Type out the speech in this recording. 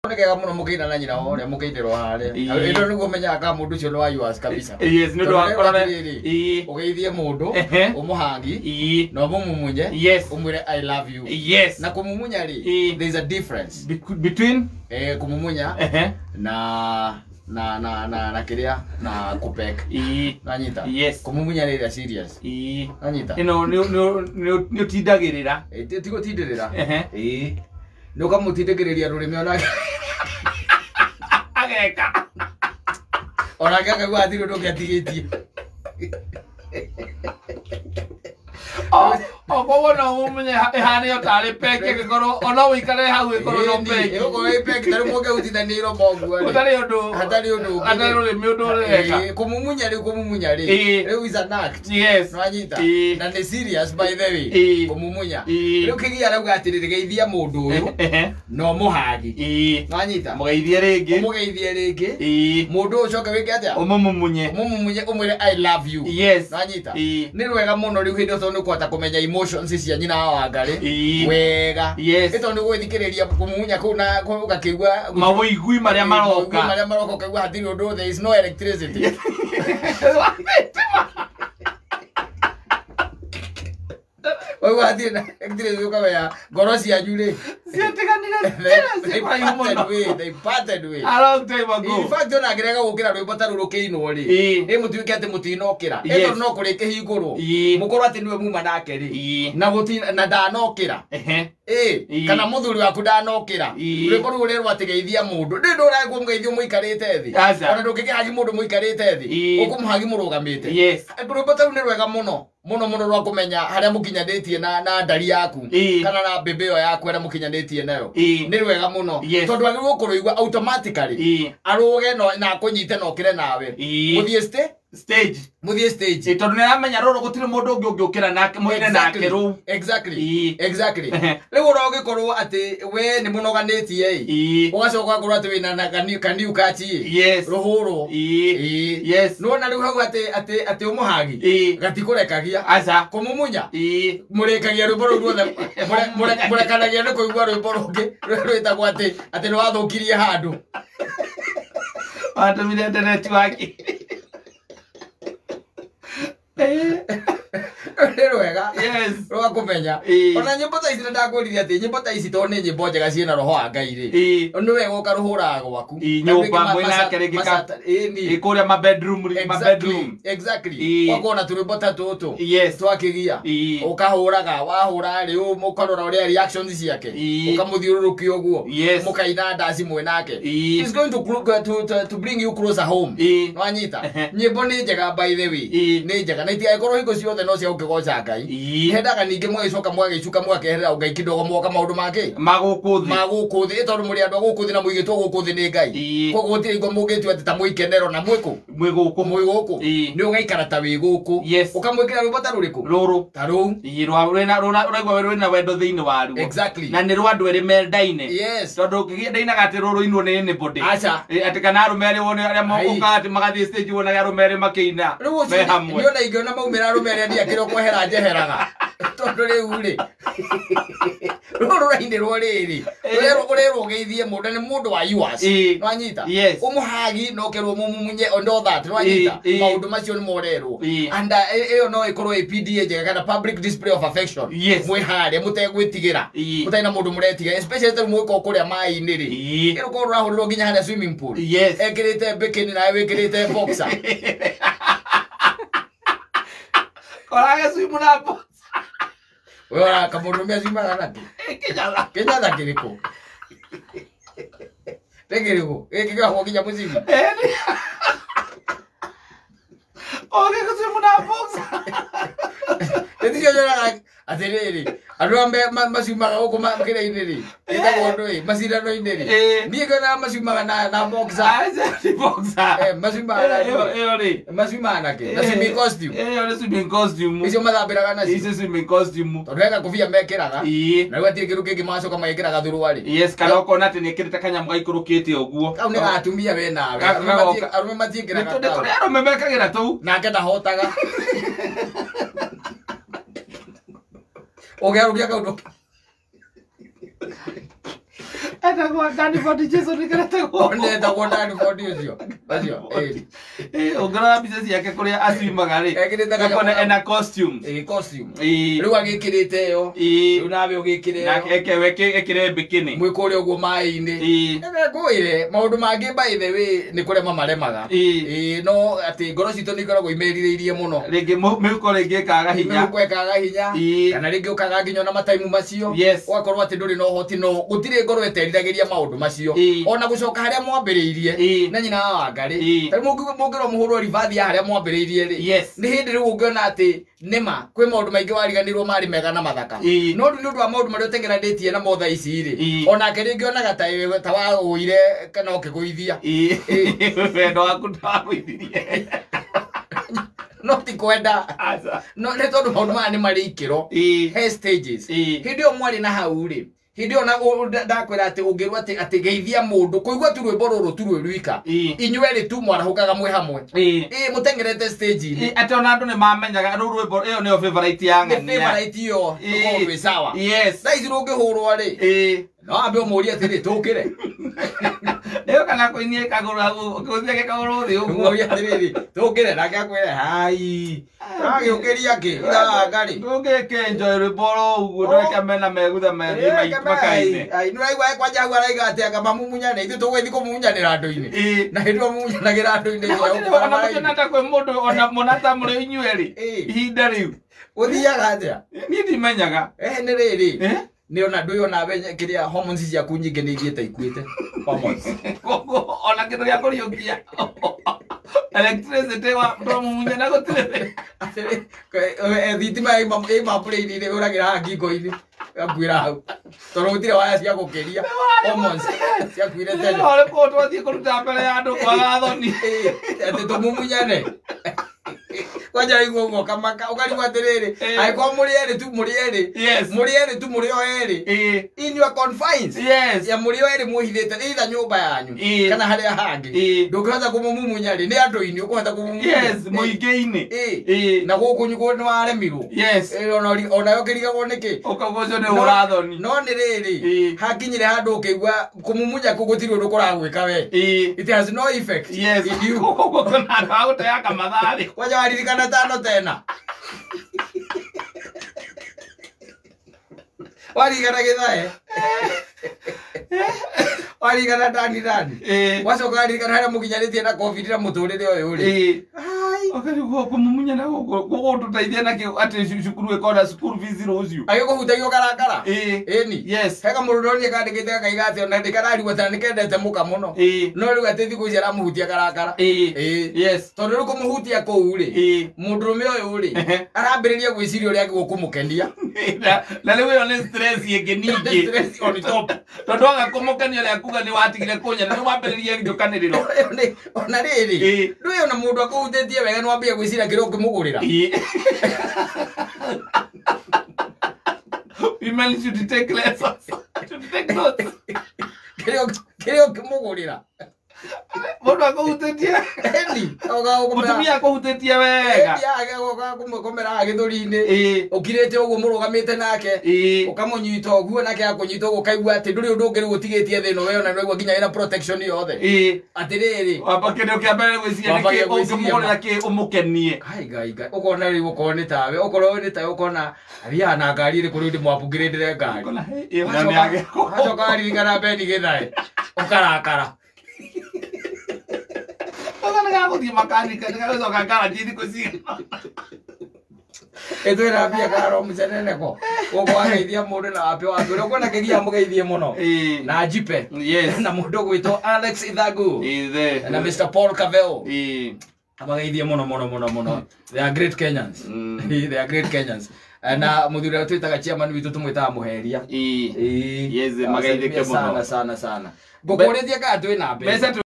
Nĩ kega mũno mũkĩina na nyina wa ũrĩa mũkĩinĩrwo harĩa. Ĩĩ. Ĩno nĩguo ũmenyaga kana mũndũ ũcio nĩ wa yours kabisa. Yes, nĩ ũndũ wa Tondũ kũrora. atĩrĩrĩ, ũgeithie mũndũ, ũmũhagi, na ũmũmumunye, ũmwĩre I love you. Na kũmumunya rĩ, there is a difference. Between Kũmumunya na na na na na kĩrĩa na kũpek. Nanyita? Kũmumunya nĩ ĩrĩa serious. Nanyita? Ĩno nĩ ũtindagĩrĩra. Ti gũtindĩrĩra. Ĩĩ. Nĩ ũkamũtindĩkĩrĩria rũrĩmĩ onake. Ageka. Onake akaigua hatirĩ ũndũ ũngĩ atigĩtie. O koguo no ũmenye ĩhane o tarĩ peki ĩngĩkorwo ona ũikare hau ĩkorwo no Ĩni, peki. ĩgũkorwo ĩ peki ta rĩu mũngĩhutithania iromo ũguo rĩ. Ũtarĩ ũndũ. Hatarĩ ũndũ ũngĩ. Hatarĩ rũrĩmĩ ũndũ ũreka. Ĩĩ, kũmumunya rĩu kũmumunya rĩ. Rĩu is an act. Nĩwanyita? Na nĩ serious by the way. Kũmumunya. Rĩu kĩgia arauga atĩrĩrĩ, geithia mũndũ ũyũ na ũmũhagi. Nĩwanyita? Mũgeithie rĩngĩ. Ũmũgeithie rĩngĩ. Mũndũ ũyũ ũcoke wĩke atĩa? Ũmũmumunye. Ũmũmumunye ũmwĩre I love you. Nĩwanyita? Nĩ rwega mũno rĩu hĩndĩ ĩyo tondũ nĩ ũkũhota kũmenya emotions cia nyina wa Wangarĩ. Wega. Ĩ tondũ nĩ ũgũgĩthikĩrĩria kũmumunya kũu na ũgakĩigua Mawĩigui marĩa maroka. Mawĩigui marĩa maroka ũkaigua hatirĩ ũndũ, there is no electricity. Waigua hatirĩ na electricity ũkamenya ngoro cianyu rĩ. Ciatiganire They tene cikũraihu mũno. parted way, they parted way. A long time ago. In fact, ona angĩrega gũkĩra rwĩmbo ta rũrũ rũkĩinwo rĩ, ĩ mũtuĩke atĩ mũtinokĩra. Ĩ tondũ no kũrĩkĩhingũrwo. Mũkorwo atĩ nĩwe muma nake rĩ. Na na ndanokĩra. Ĩ, kana mũthuri waku ndanokĩra. Rwĩmbo rũu rũrerwo atĩ geithia mũndũ. Ndĩ ndũragwo mũgeithio mũikarĩte thĩ. Aca. Ona ndũngĩkĩhagi mũndũ mũikarĩte thĩ. Ũkũmũhagi mũrũgamĩte. Rwĩmbo ta rũu nĩ rwega mũno. Mũno mũno rwa kũmenya harĩa mũkinyanĩtie na ndari yaku. Kana na mbĩmbĩ ĩyo yaku harĩa mũkinyanĩtie nayo. Nĩ rwega mũno. Tondũ agĩrĩirwo kũrũigua automatically. Arũge na akũnyite na okĩre nawe. Mũthiĩ Stage. Mũthiĩ stage. Tondũ nĩ aramenya rũrũ gũtirĩ mũndũ ũngĩ ũngĩũkĩra nake mũine nake rũu. Rĩu ũrĩa ũngĩkorwo atĩ we nĩ mũnoganĩtie ĩ. Ũgacoka ũgakorwo atĩ wĩna na kaniu kachi ĩ. Rũhũrwo. Nĩwona rĩu hau atĩ ũmũhagi. Gatikũrekagia. Aca. Kũmumunya. Mũrĩkagia rwĩmbo rũu ruothe. Mũrekanagia nĩ kũigua rwĩmbo rũngĩ rwĩtagwo atĩ nĩ wathũkirie handũ. Watũmire netiwaki. Nĩ rwega. Rwa kũmenya. Ona nyĩmbo ta ici nĩ ndakwĩrire atĩ nyĩmbo ta ici tondũ nĩ nyĩmbo njega ciĩna roho wa Ngai rĩ. Nĩ wega ũkarũhũraga gwaku. Nyũmba mwĩ nake rĩngĩ Ĩni. Kũrĩa ma bedroom rĩ, ma bedroom. Wakona tũrwĩmbo ta tũtũ. Twakĩgia. Ũkahũraga, wahũra rĩ, ũkarora ũrĩa reactions ciake. Ũkamũthiũrũrũkia ũguo. Mũkaina ndaci mwĩ nake. It's going to bring you closer home. Nĩwanyita? Nyĩmbo nĩ njega by the way. Nĩ njega. Na itigagĩkorwo hingo ciothe no cia gũkĩgoca Ngai. Hendaga ningĩ mũgagĩcoka mũgagĩcuka mũgakeherera Ngai kidogo mũgoka maũndũ mangĩ. Ma gũkũ thĩ. Ma gũkũ thĩ. Ĩ tondũ mũrĩ andũ a gũkũ thĩ na mũigĩtwo gũkũ thĩ nĩ Ngai. Koguo gũtirĩ hingo mũngĩtua atĩ ta mũikenero na mwĩkũ. Mwĩ gũkũ. Mwĩ gũkũ. Nĩ ũgaikara ta wĩ gũkũ. Ũkamwĩkĩra rwĩmbo ta rũrĩkũ? Rũrũ. Ta rũu. Ũraigua rwĩna wendo thĩinĩ waruo. Na nĩ rwa andũ erĩ mendaine. Tondũ ũngĩgĩa ndainaga atĩ rũrũinwo nĩ anybody. Aca. Atĩ kana arũme erĩ wone arĩa mokaga atĩ magathiĩ stage wonage arũme erĩ makĩina. Rĩu ũcio Me hamwe. niĩ ona ingĩona maumĩra arũme arĩa ndiakĩrĩ o kwehera njeheraga. Tondũ rĩu rĩ, rũrũ rũrainĩrwo rĩrĩ, ũrerwo ũgeithie mũndũ, nĩ mũndũ wa yours. Nĩwanyita? Ũmũhagi na ũkerwo mũmumunye and all that. Nĩwanyita? Maũndũ macio nĩmo ũrerwo. And ĩyo no ĩkorwo ĩ PDA njega kana public display of affection. Mwĩ harĩa mũtegwĩtigĩra. Mũtarĩ na mũndũ mũretiga. Especially ta rĩu mũgĩkorwo kũrĩa maĩ-inĩ rĩ. Ĩrũkorwo rũrahũrĩrwo nginya harĩa swimming pool. Ekĩrĩte bikini nawe wĩkĩrĩte boxer. Korage swim na boxer. We ora kamũndũ ũmwe aciumaga nakĩ? Kĩnyatha. Kĩnyatha kĩrĩkũ? Nĩ kĩrĩkũ? Gĩkĩ kĩohwo nginya mũcibi? Oge gũcimu na boxer. Nĩ ticio nyonaga atĩrĩrĩ, andũ arĩa maciumaga gũkũ kĩrĩa-inĩ rĩ, ĩtagwo ũndũ ĩ, macindano-inĩ rĩ. Niĩ nyonaga maciumaga na boxer. Aca, ti boxer. Maciumaga na kĩ? Ĩyo rĩ. Maciumaga na kĩ? Na swimming costume. Ĩyo nĩ swimming costume. Icio mathambĩraga nacio. Icio swimming costume. Tondũ he gakobia mekĩraga. Na rĩu hatirĩ kĩndũ kĩngĩ magacoka magekĩra gathurwa rĩ. Yes, kana ũkona atĩ nĩekĩrĩte kanyamũ gaikũrũkĩte ũguo. Kau nĩ gatumia we nawe. Gagoka. Arũme matiĩkĩraga Nĩ kau. tũrĩ arũme mekagĩra tũu. Nake ndahotaga. Ũngĩarũkia kau ndũ- Etagwo Danford Jason nĩkaretagwo. Ndetagwo Danford ũcio. Ũcio. Ũngĩrora mbica ciake kũrĩa acimaga rĩ. Ekĩrĩte kanyamũ Ũkona ena costume. Costume. Rĩu agĩkĩrĩte ĩyo. Rĩu nawe ũgĩkĩre ĩyo. Nake ekĩre bikini. Mwĩkũ ũrĩa ũguo maĩ-inĩ. Ngwĩre maũndũ mangĩ by the way nĩ kũrema maremaga. No atĩ ngoro citũ nĩ ikoragwo imerirĩirie mũno. Rĩngĩ mĩhuko rĩngĩ ĩkaga hinya. Mĩhuko ĩkaga hinya. Kana rĩngĩ ũkaga nginya ona mataimu macio. Ũgakorwo atĩ ndũrĩ na ũhoti no gũtirĩ ngoro ĩteriragĩria maũndũ macio. Ona gũcoka harĩa mwambĩrĩirie na nyina wa Wangarĩ. Ta rĩu mũngĩrwo mũhũrwo ribathi ya harĩa mwambĩrĩirie rĩ. Nĩ hĩndĩ rĩu ũngĩona atĩ nĩma kwĩ maũndũ maingĩ wariganĩirwo marĩ mega na mathaka. No rĩu nĩ ũndũ wa maũndũ marĩa ũteng'eranĩtie namo thaa ici rĩ, onake rĩngĩ onaga ta wagũire kana ũkĩgũithia. Wendo waku ndwagũithirie. No ti kwenda. No nĩ tondũ maũndũ maya nĩ marĩ ikĩro. He stages. Hĩndĩ ĩyo mwarĩ na hau rĩ, hĩndĩ ĩyo ndakwĩra atĩ ũngĩrwo atĩ geithia mũndũ kũigua tu rwĩmbo rũrũ tu rwĩ rwika. Inyuĩ erĩ tu mwarahũkaga mwĩ hamwe. Mũteng'erete stage-inĩ. Atĩ ona andũ nĩ mamenyaga rũu rwĩmbo ĩyo nĩyo favorite ya Nĩ ng'ania. favorite ĩyo, rũkorwo rwĩ sawa. Yes. Thaa ici rũngĩhũrwo rĩ, no ambe ũmũrie atĩrĩ, tũkĩre. Ĩyo kana kũinia ĩkagũrũ hau, kũinia ĩkagũrũ thĩ ũguo. Ũmũrie atĩrĩrĩ, tũkĩre, nake akwĩre, hai. Ũragĩũkĩria kĩ? Ithaga rĩ. Ndũngĩke enjoy rwĩmbo oro ũguo, ndũreke mena megutha methiĩ makaine. Ai, nĩ ũraigua kwanja hau araiga atĩ anga mamumunyane, ithuĩ tũgũgĩthiĩ kũmumunyanĩra andũ-inĩ. Na hĩndĩ ĩyo mũmunyanagĩra andũ-inĩ nginya Ona gũkũ mũtiona ta kwĩ mũndũ ona mũna ta mũrĩ inyuĩ rĩ, ihinda rĩu. Gũthiaga atĩa? Niĩ ndimenyaga. Nĩ rĩrĩ. Nĩ ona ndũĩ ona we kĩrĩa hormones ciaku nyingĩ nĩ ithiĩte ikuĩte. Hormones. Koguo ona kĩndũ gĩa kũriũkia. Electricity wa ndwamumunya na gũtirĩ. Atĩrĩ, thitima ĩma plane-inĩ ĩhũragĩra haha ngingo-inĩ. Ĩgakuĩra hau. Tondũ gũtirĩ waya cia gũkĩria. Hormones ciakuire tene. Nĩ kũũ twathiĩ kũruta mbere ya andũ kwaga thoni. Atĩ tũmumunyane. Kwanja waigua ũguo ũkamaka, ũkarigwo atĩrĩrĩ, angĩkorwo mũrĩ erĩ tu mũrĩ erĩ. Mũrĩ erĩ tu mũrĩ o erĩ. In your confines. Ya mũrĩ o erĩ mwĩhithĩte either nyũmba yanyu kana harĩa hangĩ. Ndũngĩhota kũmũmumunya rĩ, nĩ andũ-inĩ ũkũhota kũmũmumunya. Yes, mũingĩ-inĩ. Na gũkũ nĩ waremirwo. Onayo ũkĩrigagwo nĩkĩ? Ũkauga ũcio nĩ ũrathoni. No nĩ rĩrĩ, hakinyire handũ ũkĩigua kũmumunya kũu gũtirĩ ũndũ kũragwĩka we. It has no effect. In you. Koguo kuna andũ a gũteanga mathaa rĩ. Kwanja waririkana tano tena. Waririkana gĩthae. Waririkana ndani ndani. Wacoka waririkana harĩa mũkinyanĩtie na COVID na mũtũrĩre ũyũ rĩ. Ũkarigwo kũmumunya na gũkũ gũgũtũteithia na kĩ atĩ cukuru ĩkona school fees rũciũ. Agĩkũhutagia ũkarakara. Ĩni. He kamũndũ ndonire kandĩkĩte gakaiga atĩ ona ndĩkararigwo tana nĩkendete mũka mũno. No rĩu atĩ thikũ ici aramũhutia karakara. Tondũ rĩu kũmũhutia kũu rĩ, mũndũrũme ũyũ rĩ, arambĩrĩria gwĩciria ũrĩa gũkũmũkenia. Na rĩu ĩyo nĩ stress ĩngĩ ningĩ. Stress on top. Tondũ aga kũmũkenia ũrĩa kuga nĩ watigire kũnyana, rĩu wambĩrĩrie njũkanĩrĩro. Ona rĩrĩ, ndũĩ ona mũndũ akũhutĩtie wega nĩ wambia gwĩciria kĩrĩa ũngĩmũgũrĩra. Women should take lessons. Should take notes. Kĩrĩa ũngĩmũgũrĩra. Mũndũ akũhutĩtie. Eni, Mũtumia akũhutĩtie wega. Eni, agoka kũmũkomera gĩthũri-inĩ. Ũkirĩte ũguo mũrũgamĩte nake. Ũkamũnyita ũguo nake akũnyita ũguo ũkaigua atĩ ndũrĩ ũndũ ũngĩ rĩu ũtigĩtie thĩ ĩno we ona nĩwaigua nginya wĩna protection yothe. Atĩrĩrĩ. Wamba kĩndũ kĩa mbere gwĩciria nĩ Wamba kĩ gwĩciria ũngĩmũgũrĩra ma. kĩ ũmũkenie. Ngai, Ngai, Ngai. Ũkona rĩu okorwo nĩ tawe, okorwo nĩ tawe ũkona athiaga na ngari ĩrĩkũ rĩu ndĩmwapungĩrĩndĩre ngari. Ũkona, hey, ĩyo na nĩ age. Wacoka waririkana Beni Gĩthae, ũkarakara. Ũka nĩ gagũthiĩ makanika, nĩ gagũcoka ngaraji thikũ cigana. Ĩtwĩra mbia karo mũceneneko. Gũkũ wageithia mũndũ na wapĩ waku. Ũrĩa ũkuona kĩgia mũgeithie mũno. Na Jipe. Na mũndũ ũgwĩtwo Alex Ithagu. Na Mr. Paul Cavell. Amageithie mũno mũno mũno mũno. They are great Kenyans. They are great Kenyans. Na mũthuri ũrĩa twĩtaga chairman witũ tũmwĩtaga Mũheria. Yes, magaithĩke mũno. Sana sana sana. Ngũkũrĩtie kana twĩna mbeca. Mbeca.